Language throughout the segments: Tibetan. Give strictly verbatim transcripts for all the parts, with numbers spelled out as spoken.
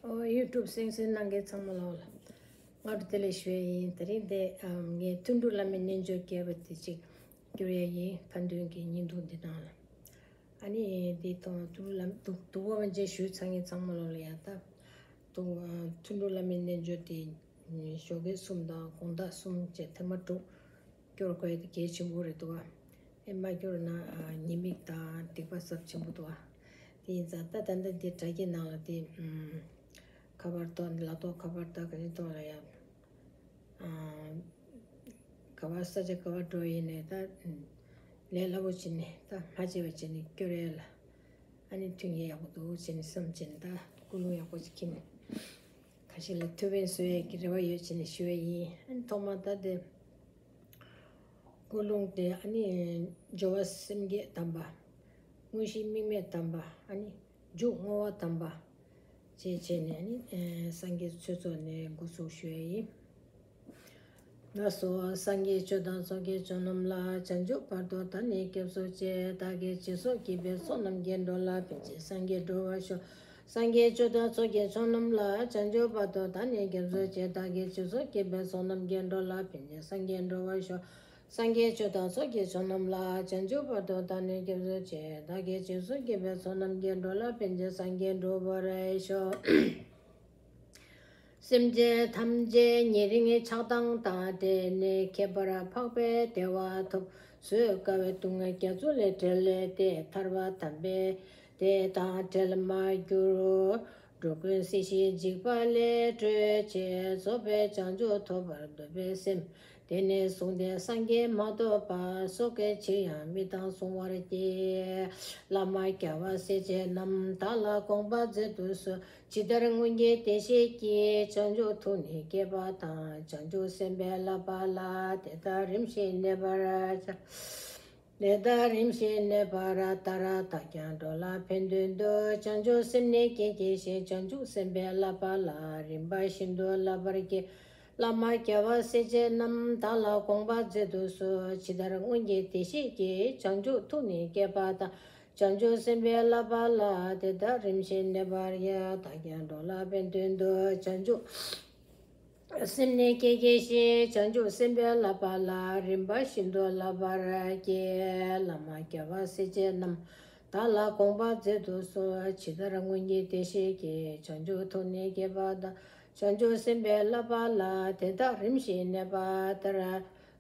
ཨོ། ཡུ་ཊུབ་གསན་གཟིགས་གནང་མཁན་ཚང་མ་ལོག་ལ་སྔ་དྲོ་བདེ་ལེགས་ཞུ་ཡས་ཡིན། དེ་རིང་འདི་ཨམ་ངས་ཐུན་དྲུག་བླ་མའི་རྣལ་འབྱོར་རྒྱས་པ་དེ་ཅིག་སྐྱོར་ཡས་ཡིན། ཁ་འདོན་གྱི་བརྙན་ཐུང་འདི་ནང་ལ། ཨ་ནི་འདི་དང་ཐུན་དྲུག་བླ་དུ་དུ་བ་མ་མཇལ་ཞུས་ཚར་མཁན་ཚང་མ་ལོག་ལ་ཡ་ད་དུ་ཨ་ཐུན་དྲུག་བླ་མའི་རྣལ་འབྱོར་དེ་ཞོགས་ཀས་གསུམ་དང་དགོང་དག་གསུམ་བཅས་ཐེངས་མ་དྲུག་སྐྱོར་དགོས་དེ་གལ་ཆེན་པོ་རེད་འདུག་བ། ཨེ་མ་སྐྱོར་ན་ཨ་ཉེས་དམིགས་དང་སྡིག་པ་ཚབས་ཆེན་པོ་འདུག་བ། དེ་ཡིན་ཙང་ད་ད་ལྟ་འདི་དྲ་རྒྱའི་ནང་ལ་དེ་ཨམ་ཁ་པར་ཐོག་ལག་ཐོག་ཁ་པར་ད་ག་རེ་ཐོག་ལ་ཡང་ཨ་ག་བ་ས་ཆ་ག་བ་འགྲོ་ཡིན་ནས་ད་ཨམ་ལས་སླ་པོ་བྱས་ནས་ད་མ་བརྗེད་པ་བྱས་ནས་སྐྱོར་ཡས་ལ་ཨ་ནི་མཐུན་རྐྱེན་ཡག་པོ་འདུག་བྱས་ནས་བསམ་བྱས་ནས་ད་ཀུན་སློང་ཡག་པོ་ཅིག་འཁྱེར་ནས་ཁ་ཤས་ལ་ཐུགས་ཕན་གསོས་ཡས་ཀྱི་རེ་བ་ཡོད་བྱས་ནས་ཞུ་ཡས་ཡིན། ཨ་ནི་ཐོག་མར་ད་དེ། ཀུན་སློང་དེ་ཨ་ནི་སྦྱོར་བ་སེམས་བསྐྱེད་དམ་པ། དངོས་གཞི་དམིགས་མེད་དམ་པ། ཨ་ནི་མཇུག་བསྔོ་བ་དམ་པ། བཅས་བྱས་ནས་ཨ་ནི་སངས་རྒྱས་ཆོས་ཚོགས་ནས་འགོ་ཚུགས་ཞུ་ཡས་ཡིན། ལགས་སོ། སངས་རྒྱས་ཆོས་དང་ཚོགས་ཀྱི་མཆོག་རྣམས་ལ། བྱང་ཆུབ་བར་དུ་བདག་ནི་སྐྱབས་སུ་མཆི། བདག་གིས་སྦྱིན་སོགས་བགྱིས་པའི་ཚོགས་རྣམས་ཀྱིས། འགྲོ་ལ་ཕན་ཕྱིར་སངས་རྒྱས་འགྲུབ་པར་ཤོག། སངས་རྒྱས་ཆོས་དང་ཚོགས་ཀྱི་མཆོག་རྣམས་ལ། བྱང་ཆུབ་བར་དུ་བདག་ནི་སྐྱབས་སུ་མཆི། བདག་གིས་སྦྱིན་སོགས་བགྱིས་པའི་ཚོགས་རྣམས་ཀྱིས། འགྲོ་ལ་ཕན་ཕྱིར་སངས་རྒྱས་འགྲུབ་པར་ཤོག། སངས་རྒྱས་ཆོས་དང་ཚོགས་ཀྱི་མཆོག་རྣམས་ལ། བྱང་ཆུབ་བར་དུ་བདག་ནི་སྐྱབས་སུ་མཆི། བདག་གིས་སྦྱིན་སོགས་བགྱིས་པའི་ཚོགས་རྣམས་ཀྱིས། འགྲོ་ལ་ཕན་ཕྱིར་སངས་རྒྱས་འགྲུབ་པར་ཤོག། སེམས་ཅན་ཐམས་ཅད་ཉེ་རིང་ཆགས་སྡང་དང་བྲལ་ནས། ཁྱད་པར་འཕགས་པའི་བདེ་བ་ཐོབ། བཟོད་དཀའ་བའི་སྡུག་བསྔལ་རྒྱ་མཚོ་ལས་བསྒྲལ་ཏེ། ཐར་པ་དམ་པའི་བདེ་དང་བྲལ་མ་གྱུར། འགྲོ་ཀུན་སྲིད་ཞིའི་འཇིགས་པ་ལས་སྒྲོལ་ཕྱིར། རྫོགས་པའི་བྱང་ཆུབ་ཐོབ་པར་འདོད་པའི་སེམས། དེ་ནས་བཟུང་སྟེ་སངས་རྒྱས་མ་ཐོབ་བར། སྲོག་གི་ཕྱིར་ཡང་མི་གཏང་བསྲུང་བར་བགྱི། བླ་མ་རྒྱལ་བ་སྲས་བཅས་རྣམས། བདག་ལ་དགོངས་པ་མཛད་དུ་གསོལ། ཇི་ལྟར་སྔོན་གྱི་བདེ་གཤེགས་ཀྱིས། བྱང་ཆུབ་ཐུགས་ནི་བསྐྱེད་པ་དང་། བྱང་ཆུབ་སེམས་དཔའི་བསླབ་པ་ལ། དེ་ལྟར་རིམ་བཞིན་གནས་པར་བྱ། དེ་ལྟར་རིམ་བཞིན་གནས་པ་ལྟར། བདག་ཀྱང་འགྲོ་ལ་ཕན་དོན་དུ། བྱང་ཆུབ་སེམས་ནི་བསྐྱེད་བགྱི་ཞིང་། བྱང་ཆུབ་སེམས་དཔའི་བསླབ་པ་ལ། རིམ་པ་བཞིན་དུ་བསླབ་པར་བགྱི། བླ་མ་རྒྱལ་བ་སྲས་བཅས་རྣམས། བདག་ལ་དགོངས་པ་མཛད་དུ་གསོལ། ཇི་ལྟར་སྔོན་གྱི་བདེ་གཤེགས་ཀྱིས། བྱང་ཆུབ་ཐུགས་ནི་བསྐྱེད་པ་དང་། བྱང་ཆུབ་སེམས་དཔའི་བསླབ་པ་ལ། དེ་ལྟར་རིམ་བཞིན་གནས་པར་བགྱི། བདག་ཀྱང་འགྲོ་ལ་ཕན་དོན་དུ། བྱང་ཆུབ་སེམས་ནི་བསྐྱེད་བགྱི་ཞིང་། བྱང་ཆུབ་སེམས་དཔའི་བསླབ་པ་ལ། རིམ་པ་བཞིན་དུ་བསླབ་པར་བགྱི། བླ་མ་རྒྱལ་བ་སྲས་བཅས་རྣམས། བདག་ལ་དགོངས་པ་མཛད་དུ་གསོལ། ཇི་ལྟར་སྔོན་གྱི་བདེ་གཤེགས་ཀྱིས། བྱང་ཆུབ་ཐུགས་ནི་བསྐྱེད་པ་དང་། བྱང་ཆུབ་སེམས་དཔའི་བསླབ་པ་ལ། དེ་དག་རིམ་བཞིན་གནས་པ་ལྟར།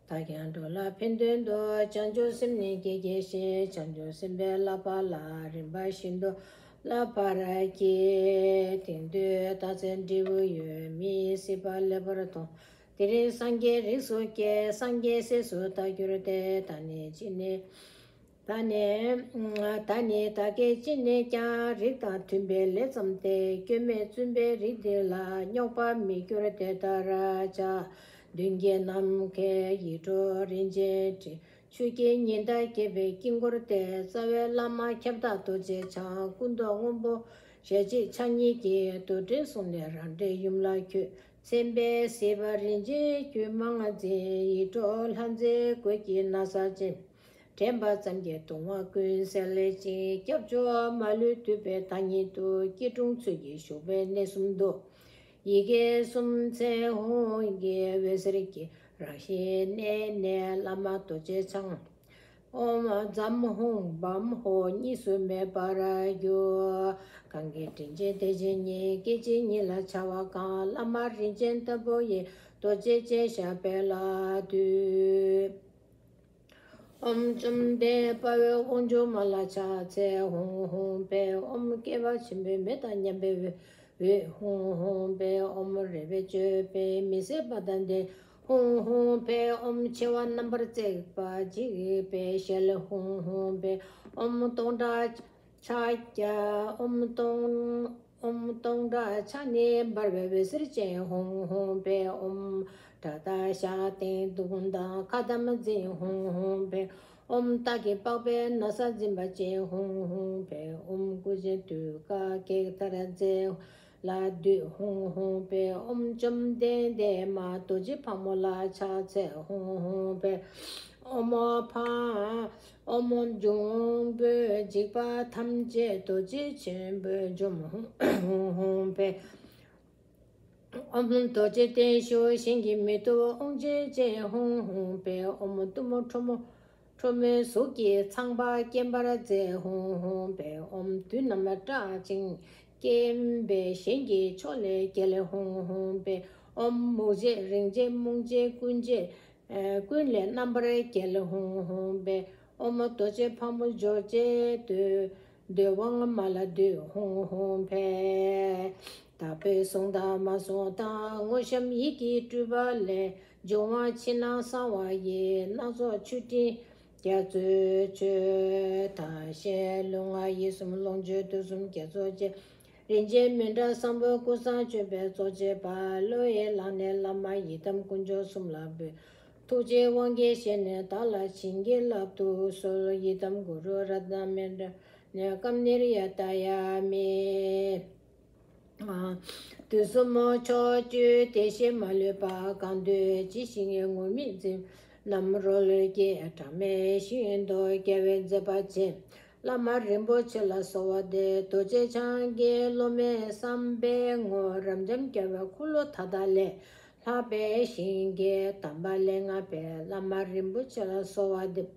བདག་ཀྱང་འགྲོ་ལ་ཕན་དོན་དུ། བྱང་ཆུབ་སེམས་ནི་བསྐྱེད་བགྱི་ཞིང་། བྱང་ཆུབ་སེམས་དཔའི་བསླབ་པ་ལ། རིམ་པ་བཞིན་དུ་བསླབ་པར་བགྱི། དེང་དུས་བདག་ཚེ་འབྲས་བུ་ཡོད། མི་ཡི་སྲིད་པ་ལེགས་པར་མཐོང་། དེ་རིང་སངས་རྒྱས་རིགས་སུ་སྐྱེས། སངས་རྒྱས་སྲས་སུ་བདག་གྱུར་ཏེ། ད་ནི་ཅི་ནས། ད་ནི། ད་ནི་བདག་གིས་ཅི་ནས་ཀྱང་། རིགས་དང་མཐུན་པའི་ལས་བརྩམས་ཏེ། སྐྱོན་མེད་བཙུན་པའི་རིགས་འདི་ལ། རྙོག་པ་མི་འགྱུར་དེ་ལྟར་བྱ། མདུན་བསྐྱེད་ནམ་མཁའི་ཡིད་འཕྲོག་རིན་ཆེན་ཁྲི། ཆོས་ཀྱི་ཉི་ཟླ་རྒྱས་པའི་དཀྱིལ་འཁོར་ཏེ། རྩ་བའི་བླ་མ་ཁྱབ་བདག་རྡོ་རྗེ་འཆང་། སྐུ་མདོག་སྔོན་པོ་ཞལ་གཅིག་ཕྱག་གཉིས་ཀྱིས། རྡོར་དྲིལ་བཟུང་ནས་རང་འདྲའི་ཡུམ་ལ་འཁྱུད། མཚན་དཔེའི་གཟི་འབར་རིན་ཆེན་རྒྱུད་མང་འཛིན། ཡིད་འཕྲོག་ལྷ་མཛེས་གོས་ཀྱི་ན་བཟའ་ཅན། དྲན་པ་ཙམ་གྱིས་གདུང་བ་ཀུན་སེལ་ཅིང་། སྐྱབས་མཆོག་མ་ལུས་འདུད་པའི་བདག་ཉིད་དུ། སྐྱིལ་ཀྲུང་ཚུལ་གྱིས་བཞུགས་པའི་གནས་གསུམ་དུ། ཡི་གེ་གསུམ་མཚན་ཧཱུྃ་གི་འོད་ཟེར་གྱིས། རང་བཞིན་གནས་ནས་བླ་མ་རྡོ་རྗེ་འཆང་། ཨོཾ་ཛཾ་ཧཱུྃ་བཾ་ཧོཿ་གཉིས་སུ་མེད་པར་གྱུར། གང་གི་དྲིན་ཅན་བདེ་ཆེན་ཉིད། སྐད་ཅིག་ཉིད་ལ་འཆར་བ་གང་། བླ་མ་རིན་ཆེན་ལྟ་བུ་ཡི། རྡོ་རྗེ་ཅན་ཞབས་པད་ལ་འདུད། ཨོཾ་བཅོམ་ལྡན་དཔའ་བོའི་དབང་ཕྱུག་མ་ལ་ཕྱག་འཚལ་ཧཱུྃ་ཧཱུྃ་ཕཊ། ཨོཾ་བསྐལ་པ་ཆེན་པོའི་མེ་དང་མཉམ་པའི་འོད་ཧཱུྃ་ཧཱུྃ་ཕཊ། ཨོཾ་རལ་པའི་ཅོད་པན་མི་ཟད་པ་དང་ལྡན་ཧཱུྃ་ཧཱུྃ་ཕཊ། ཨོཾ་མཆེ་བ་རྣམ་པར་བརྩེགས་པ་འཇིགས་པའི་ཞལ་ཧཱུྃ་ཧཱུྃ་ཕཊ། ཨོཾ་སྟོང་ཕྲག་ཕྱག་རྒྱ། ཨོཾ་སྟོང་། ཨོཾ་སྟོང་ཕྲག་ཕྱག་ནི་འབར་བའི་འོད་ཟེར་ཅན་ཧཱུྃ་ཧཱུྃ་ཕཊ། ཨོཾ་དགྲ་སྟ་ཞགས་སྟེང་མདུང་དང་ཁ་ཏམ་འཛིན་ཧཱུྃ་ཧཱུྃ་ཕཊ། ཨོཾ་སྟག་གི་པགས་པའི་ན་བཟའ་འཛིན་པ་ཅན་ཧཱུྃ་ཧཱུྃ་ཕཊ། ཨོཾ་སྐུ་ཆེན་དུད་ཁ་བགེགས་མཐར་འཛིན་ལ་འདུད་ཧཱུྃ་ཧཱུྃ་ཕཊ། ཨོཾ་བཅོམ་ལྡན་འདས་མ་རྡོ་རྗེ་ཕག་མོ་ལ་ཕྱག་འཚལ་ཧཱུྃ་ཧཱུྃ་ཕཊ། ཨོཾ་ཕཊ། ཨོཾ་འབྱུང་པོའི་འཇིགས་པ་ཐམས་ཅད་རྡོ་རྗེ་ཆེན་པོས་འཇོམས་ཧཱུྃ་ཧཱུྃ་ཕཊ། ཨོཾ་རྡོ་རྗེ་གདན་བཞུགས་ཞིང་གི་མེ་ཏོག་དབང་ཆེན་ཅན་ཧཱུྃ་ཧཱུྃ་ཕཊ། ཨོཾ་གཏུམ་མོ་ཁྲོ་མོ་ཁྲོ་མོའི་གཟུགས་ཀྱི་ཚངས་པ་སྐེམ་པར་མཛད་ཧཱུྃ་ཧཱུྃ་ཕཊ། ཨོཾ་བདུད་རྣམས་སྐྲག་ཅིང་སྐེམ་པའི་ཞིང་གི་ཕྱོགས་ལས་རྒྱལ་ཧཱུྃ་ཧཱུྃ་ཕཊ། ཨོཾ་མུག་ཆད་རེངས་ཆད་རྨུགས་ཆད་རྐུན་ཆད་ཀུན་ལས་རྣམ་པར་རྒྱལ་ཧཱུྃ་ཧཱུྃ་ཕཊ། ཨོཾ་རྡོ་རྗེ་ཕག་མོ་སྦྱོར་བྱེད་འདོད། འདོད་དབང་མ་ལ་འདུད་ཧཱུྃ་ཧཱུྃ་ཕཊ། བདག་པོས་བཟུང་དང་མ་བཟུང་དང་། དངོས་བཤམས་ཡིད་ཀྱིས་སྤྲུལ་པ་ལས། འབྱུང་བ་ཕྱི་ནང་གསང་བ་ཡི། སྣ་ཚོགས་མཆོད་སྤྲིན་རྒྱ་མཚོས་མཆོད། བདག་གཞན་ལུས་ངག་ཡིད་གསུམ་ལོངས་སྤྱོད་དུས་གསུམ་རྒྱ་མཚོ་རྗེ། རིན་ཆེན་མཎྜལ་བཟང་པོ་ཀུན་བཟང་བྱོན་པའི་གཙོ་བྱས་པ། བློ་ཡིས་བླངས་ནས་བླ་མ་ཡི་དམ་དཀོན་མཆོག་གསུམ་ལ་འབུལ། ཐུགས་རྗེའི་དབང་གིས་བཞེས་ནས་བདག་ལ་བྱིན་གྱིས་བརླབ་ཏུ་གསོལ། ཡི་དམ་གུ་རུ་རཏྣ་མཎྜལ་ནས་ཀམ་ནིར་ཡ་ཏཱ་ཡ་མི། དུས་གསུམ་ཕྱོགས་བཅུའི་བདེ་གཤེགས་མ་ལུས་པ། གང་འདུལ་ཇི་བཞིན་ངུར་སྨྲིག་འཛིན་རྣམ་རོལ་གྱི། གྲངས་མེད་ཞིང་དུ་རྒྱལ་བའི་མཛད་པ་ཅན། བླ་མ་རིན་པོ་ཆེ་ལ་གསོལ་བ་འདེབས། རྡོ་རྗེ་འཆང་གི་སློབ་མའི་བསམ་པའི་ངོར། རབ་འབྱམས་རྒྱལ་བའི་འཁོར་ལོ་མཐའ་དག་ལས། ལྷག་པའི་ཞིང་གི་དམ་པ་ལས་མངའ་བའི། བླ་མ་རིན་པོ་ཆེ་ལ་གསོལ་བ་འདེབས།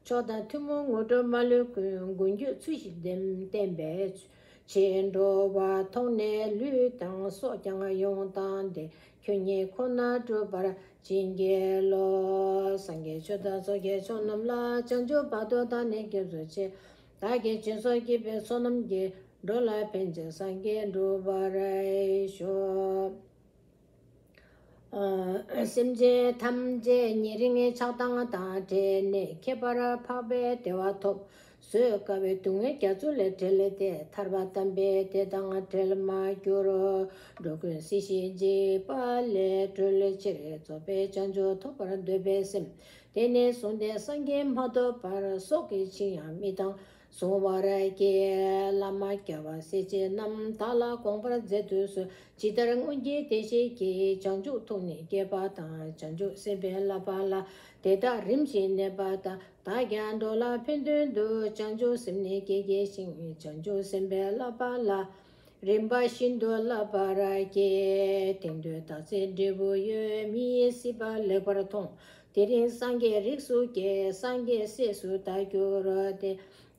མཆོག་དང་ཐུན་མོང་དངོས་གྲུབ་མ་ལུས་ཀུན། མགོན་ཁྱོད་ཚུལ་བཞིན་བསྟན་བསྟན་པའི་ཕྱིར། འགྲོ་བ་མཐོང་ནས་ལུས་དང་སྲོག་ཀྱང་ཡོངས་བཏང་སྟེ། ཁྱོད་ཉིད་ཁོ་ན་སྒྲུབ་པར་བྱིན་གྱིས་རློབས། སངས་རྒྱས་ཆོས་དང་ཚོགས་ཀྱི་མཆོག་རྣམས་ལ། བྱང་ཆུབ་བར་དུ་བདག་ནི་སྐྱབས་སུ་མཆི། བདག་གིས་སྦྱིན་སོགས་བགྱིས་པའི་བསོད་ནམས་ཀྱིས། འགྲོ་ལ་ཕན་ཕྱིར་སངས་རྒྱས་འགྲུབ་པར་ཤོག། སེམས་ཅན་ཐམས་ཅད་ཉེ་རིང་ཆགས་སྡང་དང་བྲལ་ནས། ཁྱད་པར་འཕགས་པའི་བདེ་བ་ཐོབ། བཟོད་དཀའ་བའི་སྡུག་བསྔལ་རྒྱ་མཚོ་ལས་བསྒྲལ་ཏེ། ཐར་པ་དམ་པའི་བདེ་དང་བྲལ་མ་གྱུར། འགྲོ་ཀུན་སྲིད་ཞིའི་འཇིགས་པ་ལས་སྒྲོལ་ཕྱིར། རྫོགས་པའི་བྱང་ཆུབ་ཐོབ་པར་འདོད་པའི་སེམས། དེ་ནས་བཟུང་སྟེ་སངས་རྒྱས་མ་ཐོབ་བར། སྲོག་གི་ཕྱིར་ཡང་མི་གཏང་གཟུང་བར་བགྱི། བླ་མ་རྒྱལ་བ་སྲས་བཅས་རྣམས། བདག་ལ་དགོངས་པར་མཛད་དུ་གསོལ། ཇི་ལྟར་སྔོན་གྱི་བདེ་གཤེགས་ཀྱིས། བྱང་ཆུབ་ཐུགས་ནི་བསྐྱེད་པ་དང་། བྱང་ཆུབ་སེམས་དཔའི་བསླབ་པ་ལ། དེ་དག་རིམ་བཞིན་གནས་པ་དང་། བདག་ཀྱང་འགྲོ་ལ་ཕན་དོན་དུ། བྱང་ཆུབ་སེམས་ནི་བསྐྱེད་བགྱི་ཞིང་། བྱང་ཆུབ་སེམས་དཔའི་བསླབ་པ་ལ། རིམ་པ་བཞིན་དུ་བསླབ་པར་བགྱི། དེང་དུས་བདག་ཚེ་འབྲས་བུ་ཡོད། མི་ཡི་སྲིད་པ་ལེགས་པར་མཐོང་། དེ་རིང་སངས་རྒྱས་རིགས་སུ་སྐྱེས། སངས་རྒྱས་སྲས་སུ་བདག་གྱུར་ཏེ།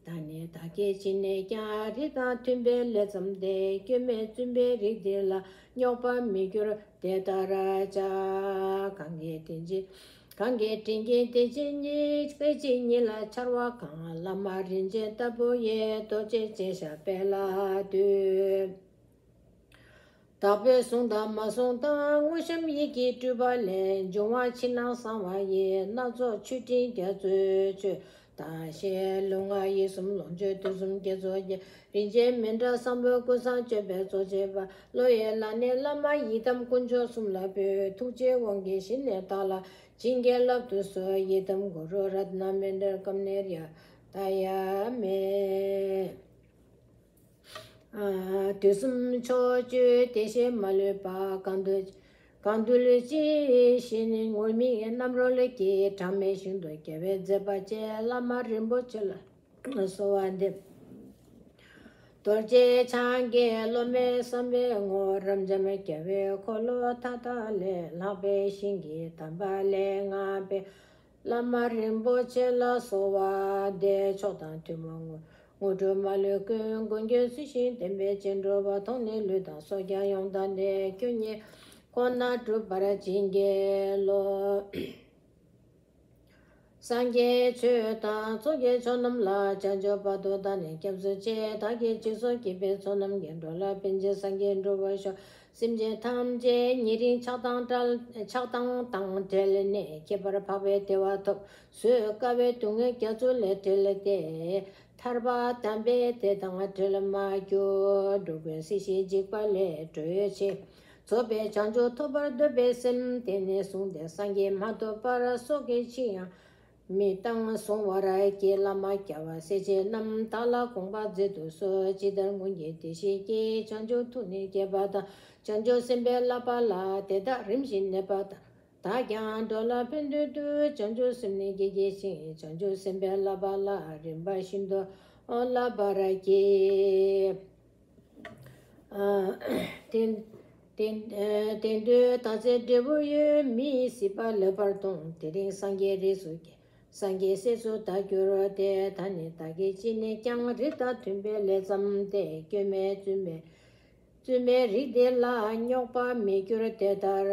བདག་ནི་བདག་བསྐྱེད་ཕྱི་ནས་ཀྱང་། རིགས་དང་མཐུན་པའི་ལས་བརྩམས་ཏེ། སྐྱོན་མེད་བཙུན་པའི་རིགས་འདི་ལ། རྙོག་པ་མི་འགྱུར་དེ་ལྟར་བྱ། གང་གི་དྲིན་ཅན། གང་གི་དྲིན་གྱིས་དེ་ཕྱིར་ཉིད། སྐད་ཅིག་ཉིད་ལ་འཆར་བ་གང་། བླ་མ་རིན་ཆེན་ལྟ་བུ་ཡི། རྡོ་རྗེ་ཅན་ཞབས་པད་ལ་འདུད། བདག་པོས་བཟུང་དང་མ་བཟུང་དང་། དངོས་བཤམས་ཡིད་ཀྱིས་སྤྲུལ་པ་ལས། འབྱུང་བ་ཕྱི་ནང་གསང་བ་ཡི། སྣ་ཚོགས་མཆོད་སྤྲིན་རྒྱ་མཚོས་མཆོད། བདག་གཞན་ལུས་ངག་ཡིད་གསུམ་ལོངས་སྤྱོད་དུས་གསུམ་རྒྱ་མཚོ་རྒྱས། རིན་ཆེན་མཎྜལ་བཟང་པོ་ཀུན་བཟང་བྱོན་པའི་གཙོ་བྱས་པ། བློ་ཡིས་བླངས་ནས་བླ་མ་ཡི་དམ་དཀོན་མཆོག་གསུམ་ལ་འབུལ། ཐུགས་རྗེའི་དབང་གིས་བཞེས་ནས་བདག་ལ། བྱིན་གྱིས་བརླབ་ཏུ་གསོལ། ཡི་དམ་གུ་རུ་རཏྣ་མཎྜལ་ཀམ་ནིར་ཡ་ཏཱ་ཡ་མི། དུས་གསུམ་ཕྱོགས་བཅུའི་བདེ་གཤེགས་མ་ལུས་པ། གང་འདུལ་གང་འདུལ་ཇི་བཞིན་ངུར་སྨྲིག་རྣམ་རོལ་གྱིས། གྲངས་མེད་ཞིང་དུ་རྒྱལ་བའི་མཛད་པ་ཅན། བླ་མ་རིན་པོ་ཆེ་ལ་གསོལ་བ་འདེབས། རྡོ་རྗེ་འཆང་གི་སློབ་མའི་བསམ་པའི་ངོར། རབ་འབྱམས་རྒྱལ་བའི་འཁོར་ལོ་མཐའ་དག་ལས། ལྷག་པའི་ཞིང་གི་དམ་པ་ལས་མངའ་བའི། བླ་མ་རིན་པོ་ཆེ་ལ་གསོལ་བ་འདེབས། མཆོག་དང་ཐུན་མོང་དངོས་གྲུབ་མ་ལུས་ཀུན། མགོན་ཁྱོད་ཚུལ་བཞིན་བསྟན་པའི་ཕྱིར། འགྲོ་བ་མཐོང་ནས་ལུས་དང་སྲོག་ཀྱང་ཡོངས་བཏང་སྟེ། ཁྱོད་ཉིད་ཁོ་ན་སྒྲུབ་པར་བྱིན་གྱིས་རློབས། སངས་རྒྱས་ཆོས་དང་ཚོགས་ཀྱི་མཆོག་རྣམས་ལ། བྱང་ཆུབ་བར་དུ་བདག་ནི་སྐྱབས་སུ་མཆི། བདག་གིས་སྦྱིན་སོགས་བགྱིས་པའི་བསོད་ནམས་ཀྱིས། འགྲོ་ལ་ཕན་ཕྱིར་སངས་རྒྱས་འགྲུབ་པར་ཤོག། སེམས་ཅན་ཐམས་ཅད་ཉེ་རིང་ཆགས་སྡང་བྲལ། ཆགས་སྡང་དང་བྲལ་ནས། ཁྱད་པར་འཕགས་པའི་བདེ་བ་ཐོབ། བཟོད་དཀའ་བའི་སྡུག་བསྔལ་རྒྱ་མཚོ་ལས་བསྒྲལ་ཏེ། ཐར་པ་དམ་པའི་བདེ་དང་བྲལ་མ་གྱུར། འགྲོ་ཀུན་སྲིད་ཞིའི་འཇིགས་པ་ལས་སྒྲོལ་ཕྱིར། རྫོགས་པའི་བྱང་ཆུབ་ཐོབ་པར་འདོད་པའི་སེམས། དེ་ནས་བཟུང་སྟེ་སངས་རྒྱས་མ་ཐོབ་བར། སྲོག་གི་ཕྱིར་ཡང་མི་གཏང་གཟུང་བར་བགྱི། བླ་མ་རྒྱལ་བ་སྲས་བཅས་རྣམས། བདག་ལ་དགོངས་པ་མཛད་དུ་གསོལ། ཇི་ལྟར་སྔོན་གྱི་བདེ་གཤེགས་ཀྱིས། བྱང་ཆུབ་ཐུགས་ནི་བསྐྱེད་པ་དང་། བྱང་ཆུབ་སེམས་དཔའི་བསླབ་པ་ལ། དེ་དག་རིམ་བཞིན་གནས་པ་དང་། བདག་ཀྱང་འགྲོ་ལ་ཕན་དོན་དུ། བྱང་ཆུབ་སེམས་ནི་བསྐྱེད་བགྱི་ཞིང་། བྱང་ཆུབ་སེམས་དཔའི་བསླབ་པ་ལ། རིམ་པ་བཞིན་དུ་བསླབ་པར་བགྱི། ཨ། དེ་ དེ་དེ་དུས་བདག་ཚེ་འབྲས་བུ་ཡོད། མི་ཡི་སྲིད་པ་ལེགས་པར་སྟོང་། དེ་རིང་སངས་རྒྱས་རིགས་སུ་སྐྱེས། སངས་རྒྱས་སྲས་སུ་བདག་གྱུར་ཏེ། ད་ནི་བདག་གིས་ཅི་ནས་ཀྱང་། རིགས་དང་མཐུན་པའི་ལས་བརྩམས་ཏེ། སྐྱོན་མེད་བཙུན་མའི་བཙུན་མའི་རིགས་འདི་ལ། རྙོག་པ་མེད་གྱུར་དེ་ལྟར་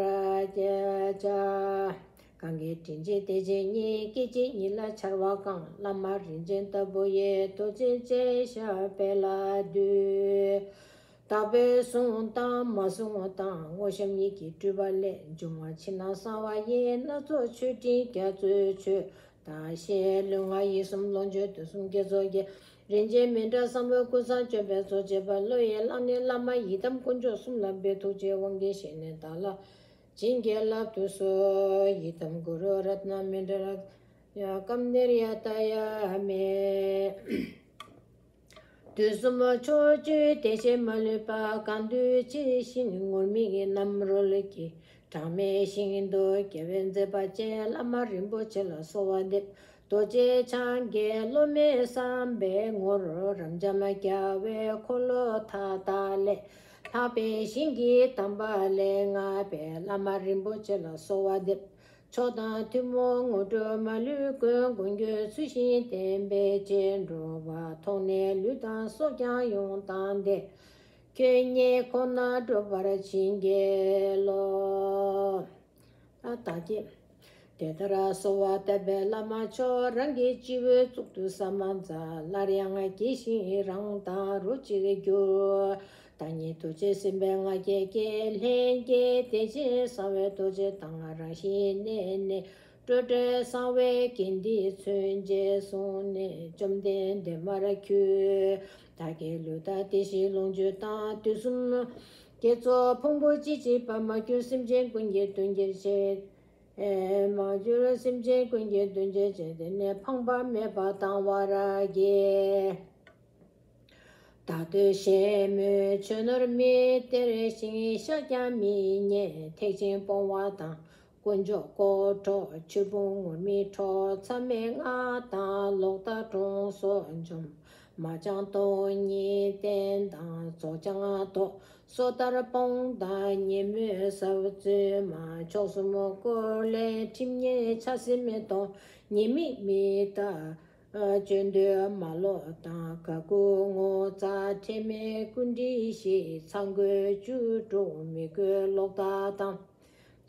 སྤྱད། གང་གིས་དྲིན་ཅན་དེ་བཞིན་ཉིད། སྐད་ཅིག་ཉིད་ལ་འཆར་བ་གང་། བླ་མ་རིན་ཆེན་ལྟ་བུ་ཡི། རྡོ་རྗེ་ཅན་ཞབས་པད་ལ་འདུད། བདག་པོས་བཟུང་དང་མ་བཟུང་དང་། དངོས་བཤམས་ཉིད་ཀྱིས་སྤྲུལ་པ་ལས། འབྱུང་བ་ཕྱི་ནང་གསང་བ་ཡི། སྣ་ཚོགས་མཆོད་སྤྲིན་རྒྱ་མཚོས་མཆོད། བདག་གཞན་ལུས་ངག་ཡིད་གསུམ་ལོངས་སྤྱོད་དུས་གསུམ་དགེ་ཚོགས་ཀྱི། རིན་ཆེན་མཎྜལ་བཟང་པོའི་ཀུན་བཟང་བཅོམ་པའི་མཛོད་བཅས་པ། བློ་ཡིས་བླངས་ནས་བླ་མ་ཡི་དམ་དཀོན་མཆོག་གསུམ་ལ་འབུལ། ཐུགས་རྗེའི་དབང་གིས་བཞེས་ནས་བདག་ལ་བྱིན་གྱིས་བརླབ་ཏུ་གསོལ། ཡི་དམ་གུ་རུ་རཏྣ་མཎྜལ་ཀཾ་ནིརྱཱ་ཏ་ཡ་མེ། དུས་གསུམ་ཕྱོགས་བཅུའི་བདེ་གཤེགས་མ་ལུས་པ། གང་འདུལ་ཇི་བཞིན་ངུར་སྨྲིག་རྣམ་རོལ་གྱིས། གྲངས་མེད་ཞིང་དུ་རྒྱལ་བའི་མཛད་པ་ཅན། བླ་མ་རིན་པོ་ཆེ་ལ་གསོལ་བ་འདེབས། རྡོ་རྗེ་འཆང་གི་སློབ་མའི་བསམ་པའི་ངོར། རབ་འབྱམས་རྒྱལ་བའི་འཁོར་ལོ་མཐའ་དག་ལས། ལྷག་པའི་ཞིང་གི་དམ་པ་ལས་མངའ་བའི། བླ་མ་རིན་པོ་ཆེ་ལ་གསོལ་བ་འདེབས། མཆོག་དང་ཐུན་མོང་དངོས་གྲུབ་མ་ལུས་ཀུན། མགོན་ཁྱོད་ཚུལ་བཞིན་བསྟེན་པའི་རྗེས་འགྲོ་བ། མཐོང་ནས་ལུས་དང་སྲོག་ཀྱང་ཡོངས་བཏང་སྟེ། ཁྱོད་ཉིད་ཁོ་ན་སྒྲུབ་པར་བྱིན་གྱིས་རློབས། ཨ་བདག་གིས་དེ་ལྟར་གསོལ་བ་བཏབ་པས་བླ་མ་མཆོག། རང་གི་སྤྱི་བོའི་གཙུག་ཏུ་ས་མ་ཛཿ། སླར་ཡང་དགྱེས་ཤིང་རང་དང་རོ་གཅིག་གྱུར། བདག་ཉིད་རྡོ་རྗེ་སེམས་དཔའི་ང་རྒྱལ་གྱིས། ལྷན་སྐྱེས་བདེ་ཆེན་གསང་བའི་རྡོ་རྗེ་དང་། རང་བཞིན་གནས་ནས་སྤྲོས་བྲལ་གསང་བའི་གན་དྷཱིས་མཚོན་བྱེད་བཟུང་ནས། བཅོམ་ལྡན་འདས་མར་འཁྱུད། བདག་གི་ལུས་དང་དེ་བཞིན་ལོངས་སྤྱོད་དང་། དུས་གསུམ་དགེ་ཚོགས་ཕུང་པོ་ཅི་མཆིས་པ། མ་གྱུར་སེམས་ཅན་ཀུན་གྱི་དོན་གྱི་ཕྱིར། མ་གྱུར་སེམས་ཅན་ཀུན་གྱི་དོན་གྱི་ཕྱིར། དེ་ནས་ཕངས་པ་མེད་པར་བཏང་བར་བགྱི། བདག་བསྟོད་གཞན་སྨོད་ཆོས་ནོར་མི་སྟེར་ཞིང་། བཤགས་ཀྱང་མི་ཉན་ཐེག་ཆེན་སྤོང་བ་དང་། དཀོན་མཆོག་དཀོར་འཕྲོག་ཆོས་ཕུང་ངུར་སྨྲིག་འཕྲོག་མཚམས་མེད་ལྔ་དང་ལོག་ལྟ་གྲོང་སོགས་འཇོམས། མ་བྱང་སྟོང་ཉིད་བསྟེན་དང་ཚོགས་བྱང་ལྡོག་སོ་ཐར་སྤོང་དང་ཉེས་སྨོད་ཟབ་རྫུན་མ། མཆོག་གསུམ་བསྐོར་ལས་ཁྲིམས་ཉེས་ཆགས་སྲེད་མི་གཏོང་། ཉེས་དམིགས་མི་ལྟ་སྤྱོད་འདོད་མ་ལོག་དང་། དགའ་མགུ་ངོ་ཚ་ཁྲེལ་མེད་ཀུན་དཀྲིས་ཞི། ཚ་འགོས་བཅུ་དྲུག་མི་དགོས་ལོག་ལྟ་དང་།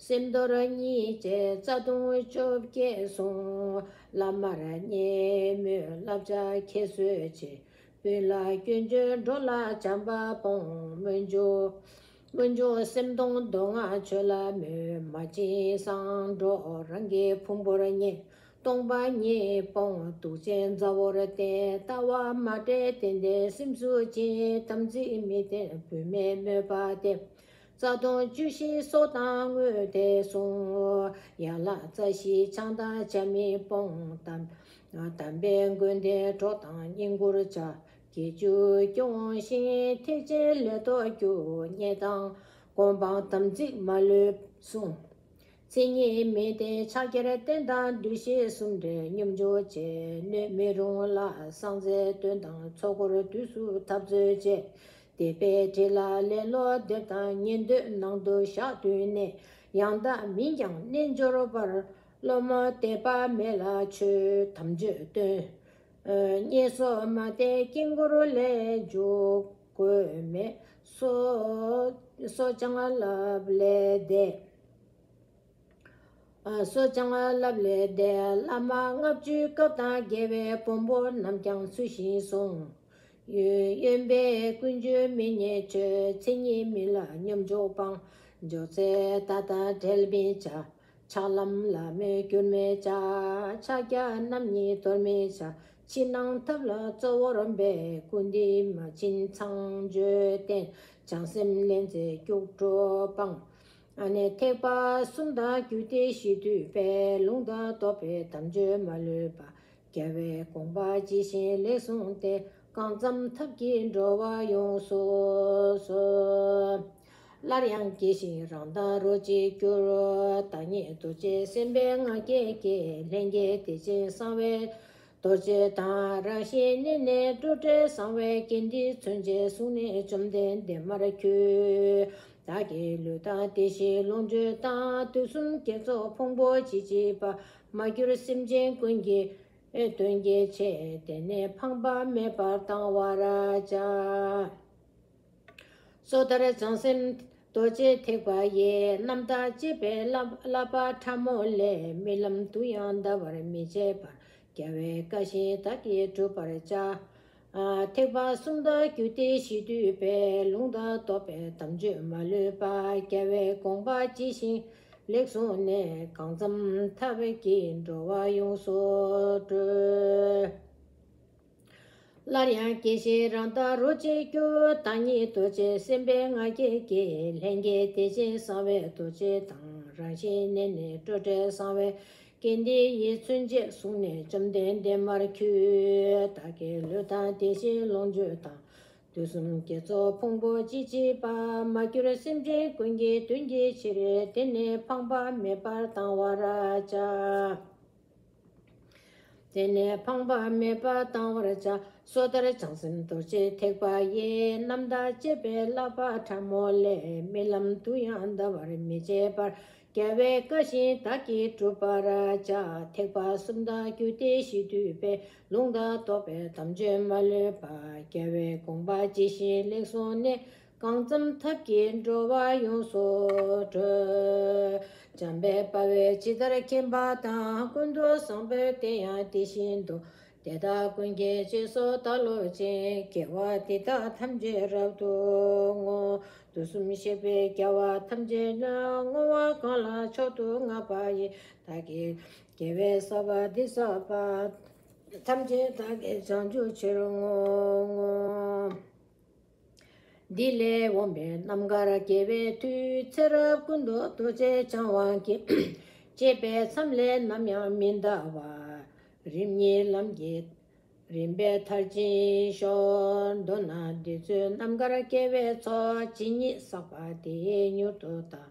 སེམས་འདོར་གཉིས་བཅས་རྩ་ལྟུང་བཅོ་བརྒྱད་བསྲུང་། བླ་མར་ཉེས་སྨོད་བསླབ་བྱ་ཁྱད་གསོད་བྱེད། སྤུན་ལ་སྐྱོན་བརྗོད་འགྲོ་ལ་བྱམས་པ་སྤོང་། སྨོན་འཇུག་སྨོན་འཇུག་སེམས་གཏོང་མདོ་སྔགས་ཆོས་ལ་སྨོད། མ་བྱིན་གསང་སྒྲོག་རང་གི་ཕུང་པོར་ཉེས། སྟོང་པ་ཉིད་སྤོང་དུག་ཅན་མཛའ་བོར་བསྟེན། ལྟ་བ་མ་བྲལ་ཏན་ཏན་སེམས་སུ་འཆིང་། དམ་ཚིག་མི་བསྟེན་བུད་མེད་སྨོད་པ་སྟེ། རྩ་ལྟུང་བཅུ་བཞི་སྲོག་དང་བསྔོས་ཏེ་བསྲུང་། ཡན་ལག་རྩ་བཞི་ཆང་དང་ཇ་མི་སྤོང་། དམ་དམ་པའི་མགོན་དེ་གྲོགས་དང་བསྙེན་བཀུར་བྱ། དགེ་བཅུ་སྐྱོང་ཞིང་ཐེག་ཆེན་ལས་ལྡོག་རྒྱུ། བརྙས་དང་སྒོམ་སྤང་དམ་ཚིག་མ་ལུས་བསྲུང་། མཚན་ཉིད་མི་བསྟེན་ཕྱག་རྒྱར་བསྟེན་དང་འདུ་ཤེས་གསུམ་བྲལ་སྙོམས་འཇུག་བྱེད། སྣོད་མི་རུང་ལ་བསང་རྫས་སྟོན་དང་ཚོགས་འཁོར་དུས་སུ་འཐབ་རྩོད་བྱེད། དད་པས་དྲིས་ལ་ལན་ལོག་འདེབས་དང་ཉན་ཐོས་ནང་དུ་བཞག་དུས་ནས། ཡང་དག་མིན་ཀྱང་རྣལ་འབྱོར་པར། སློབ་མ་དད་པ་མེད་ལ་ཆོས་དམ་ཆོས་སྟོན། བརྙས་སོགས་མ་བསྟེན་དཀྱིལ་འཁོར་ལས་འཇུག་དགོས་མེད། སོ་སོ་བྱང་བསླབ་ལས་འདས། སོ་བྱང་བསླབ་ལས་འདས། བླ་མ་ལྔ་བཅུའི་སྐབས་དང་རྒྱལ་བའི་དཔོན་པོ་རྣམས་ཀྱང་ཚུལ་བཞིན་བསྲུང་། གཡོན་པས་ཀུན་སྤྱོད་མི་བརྙས་ཆོས། མཚན་ཉིད་མིན་ལ་སྙོམས་འཇུག་སྤང་། མགྱོགས་ཚད་ལྟ་དང་བྲལ་མི་བྱ། ཕྱག་ལམ་ལ་མོས་གྱུར་མི་བྱ། ཕྱག་རྒྱ་རྣམ་གཉིས་དོར་མི་བྱ། ཕྱི་ནང་ཐབས་ལ་གཙོ་བོར་འབད། སྐུ་མདུན་མ་ཕྱིན་ཚངས་སྤྱོད་བསྟེན། བྱང་སེམས་ལེན་ཚེ་སྐྱུག་བྲོ་སྤང་། ཨ་ནི་ཐེག་པ་གསུམ་དང་རྒྱུད་སྡེ་བཞི་བསྡུས་པའི། ལུང་དང་རྟོགས་པའི་དམ་ཆོས་མ་ལུས་པ། རྒྱལ་བའི་དགོངས་པ་ཇི་བཞིན་ལེགས་བཟུང་སྟེ། གང་འཚམ་ཐབས་ཀྱིས་འགྲོ་བ་ཡོངས་སུ་གསོལ། སླར་ཡང་དགྱེས་ཤིང་རང་དང་རོ་གཅིག་གྱུར། བདག་ཉིད་རྡོ་རྗེ་སེམས་དཔའི་ང་རྒྱལ་གྱིས། ལྷན་སྐྱེས་བདེ་ཆེན་གསང་བའི་རྡོ་རྗེ་དང་། རང་བཞིན་གནས་ནས་སྤྲོས་བྲལ་གསང་བའི་གན་དྷཱིས་མཚོན་བྱེད་བཟུང་ནས་བཅོམ་ལྡན་འདས་མར་འཁྱུད། བདག་གི་ལུས་དང་དེ་བཞིན་ལོངས་སྤྱོད་དང་། དུས་གསུམ་དགེ་ཚོགས་ཕུང་པོ་ཅི་མཆིས་པ། མ་གྱུར་སེམས་ཅན་ཀུན་གྱི་དོན་གྱི་ཕྱིར། དེ་ནི་ཕངས་པ་མེད་པར་གཏང་བར་བྱ། སོ་ཐར་བྱང་སེམས་རྡོ་རྗེ་ཐེག་པ་ཡི། རྣམ་དག་བཅས་པའི་བསླབ་བསླབ་པ་ཕྲ་མོ་ལས། རྨི་ལམ་དུ་ཡང་འདའ་བར་མི་བྱེད་པར། རྒྱལ་བའི་བཀའ་བཞིན་བདག་གིས་བསྒྲུབ་པར་བྱ། ཐེག་པ་གསུམ་དང་རྒྱུད་སྡེ་བཞི་བསྡུས་པའི། ལུང་དང་རྟོགས་པའི་དམ་ཆོས་མ་ལུས་པ། རྒྱལ་བའི་དགོངས་པ་ཇི་བཞིན་ལེགས་བཟུང་ནས། གང་འཚམ་ཐབས་ཀྱིས་འགྲོ་བ་ཡོངས་སུ་སྒྲོལ། སླར་ཡང་དགེ་བཤེས་རང་དག་རོ་གཅིག་གྱུར། བདག་ཉིད་རྡོ་རྗེ་སེམས་དཔའི་ང་རྒྱལ་གྱིས། ལྷན་སྐྱེས་དེ་བཞིན་གསང་བའི་རྡོ་རྗེ་དང་། རང་བཞིན་གནས་ནས་སྤྲོས་བྲལ་གསང་བའི་སྐྱེ་འདི་ཡི། མཚོན་བྱེད་བཟུང་ནས་བཅོམ་ལྡན་འདས་མར་འཁྱུད། བདག་གི་ལུས་དང་དེ་བཞིན་ལོངས་སྤྱོད་དང་། དུས་གསུམ་དགེ་ཚོགས་ཕུང་པོ་ཅི་མཆིས་པ། མ་གྱུར་སེམས་ཅན་ཀུན་གྱི་དོན་གྱི་ཕྱིར། དེ་ནི་ཕངས་པ་མེད་པར་གཏང་བར་བྱ། དེ་ནས་ཕངས་པ་མེད་པར་གཏང་བར་བྱ། སོ་ཐར་བྱང་སེམས་རྡོ་རྗེ་ཐེག་པ་ཡི། རྣམ་དག་བཅས་པའི་བསླབ་པ་ཕྲ་མོ་ལས། རྨི་ལམ་དུ་ཡང་འདའ་བར་མི་བྱེད་པར། རྒྱལ་བའི་བཀའ་བཞིན་བདག་གིས་བསྒྲུབ་པར་བྱ། ཐེག་པ་གསུམ་དང་རྒྱུད་སྡེ་བཞི་བསྡུས་པའི། ལུང་དང་རྟོགས་པའི་དམ་ཆོས་མ་ལུས་པ། རྒྱལ་བའི་དགོངས་པ་ཇི་བཞིན་ལེགས་བཟུང་ནས། གང་འཚམ་ཐབས་ཀྱིས་འགྲོ་བ་ཡོངས་སུ་སྒྲོལ། འཇམ་དཔལ་དཔའ་བོས་ཇི་ལྟར་མཁྱེན་པ་དང་། ཀུན་ཏུ་བཟང་པོས་དེ་ཡང་དེ་བཞིན་དུ། དེ་དག་ཀུན་གྱི་རྗེས་སུ་བདག་སློབ་ཅིང་། དགེ་བ་འདི་དག་ཐམས་ཅད་རབ་ཏུ་བསྔོ། དུས་གསུམ་གཤེགས་པའི་རྒྱལ་བ་ཐམས་ཅད་ལ། བསྔོ་བ་གང་ལ་མཆོག་ཏུ་བསྔགས་པ་ཡི། བདག་གིས་དགེ་བའི་ས་པ་འདི་བསགས་པ། ཐམས་ཅད་བདག་གིས་བྱང་ཆུབ་ཕྱིར་བསྔོ། བསྔོ། འདི་ལས་འོངས་པའི་རྣམ་དཀར་དགེ་བའི་མཐུས། ཚེ་རབས་ཀུན་ཏུ་རྡོ་རྗེ་འཆང་དབང་གིས། བཅས་པའི་མཚམས་ལས་ནམ་ཡང་མི་འདའ་བར། རིམ་གཉིས་ལམ་གྱི་རིམ་པས་མཐར་ཕྱིན་ཤོག། མདོར་ན་འདི་ཚོའི་རྣམ་དཀར་དགེ་བའི་ཚོགས། ཇི་སྙེད་བསགས་པ་དེ་མྱུར་དུ་དག།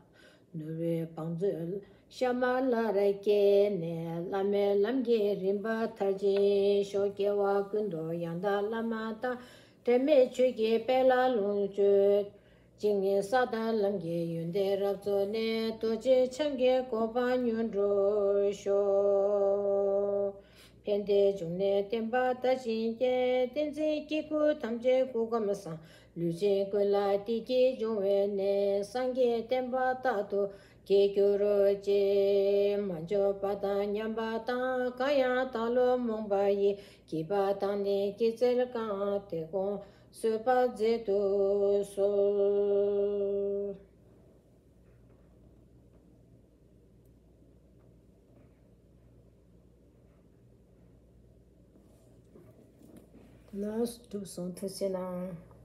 ནོར་བུའི་བང་མཛོད་ཤ་མ་ལར་སྐྱེས་ནས། བླ་མའི་ལམ་གྱི་རིམ་པ་མཐར་ཕྱིན་ཤོག། སྐྱེ་བ་ཀུན་ཏུ་ཡང་དག་བླ་མ་དང་། དྲན་མེད་ཆོས་ཀྱི་དཔལ་ལ་ལོངས་སྤྱོད་ཅིང་། ས་དང་ལམ་གྱི་ཡོན་ཏན་རབ་རྫོགས་ནས། རྡོ་རྗེ་འཆང་གི་གོ་འཕང་མྱུར་འགྲུབ་ཤོག། ཕན་བདེའི་འབྱུང་གནས་བསྟན་པ་དར་ཞིང་རྒྱས། བསྟན་འཛིན་སྐྱེ་དགུ་ཐམས་ཅད་སྐུ་ཁམས་བཟང་། ལུས་ཅན་ཀུན་ལ་བདེ་སྐྱིད་འབྱུང་བའི་གནས། སངས་རྒྱས་བསྟན་པ་རྟག་ཏུ་རྒྱས་གྱུར་ཅིག། མ་འབྱོར་པ་དང་ཉམས་པ་དང་། གང་ཡང་བདག་བློ་རྨོངས་པ་ཡིས། བགྱིས་པ་དང་ནི་བགྱིད་འཚལ་གང་། དེ་དགོངས་བཟོད་པར་མཛད་དུ་གསོལ། ལགས་སོ། གྲུབ་སོང་། ཐུགས་རྗེ་གནང་།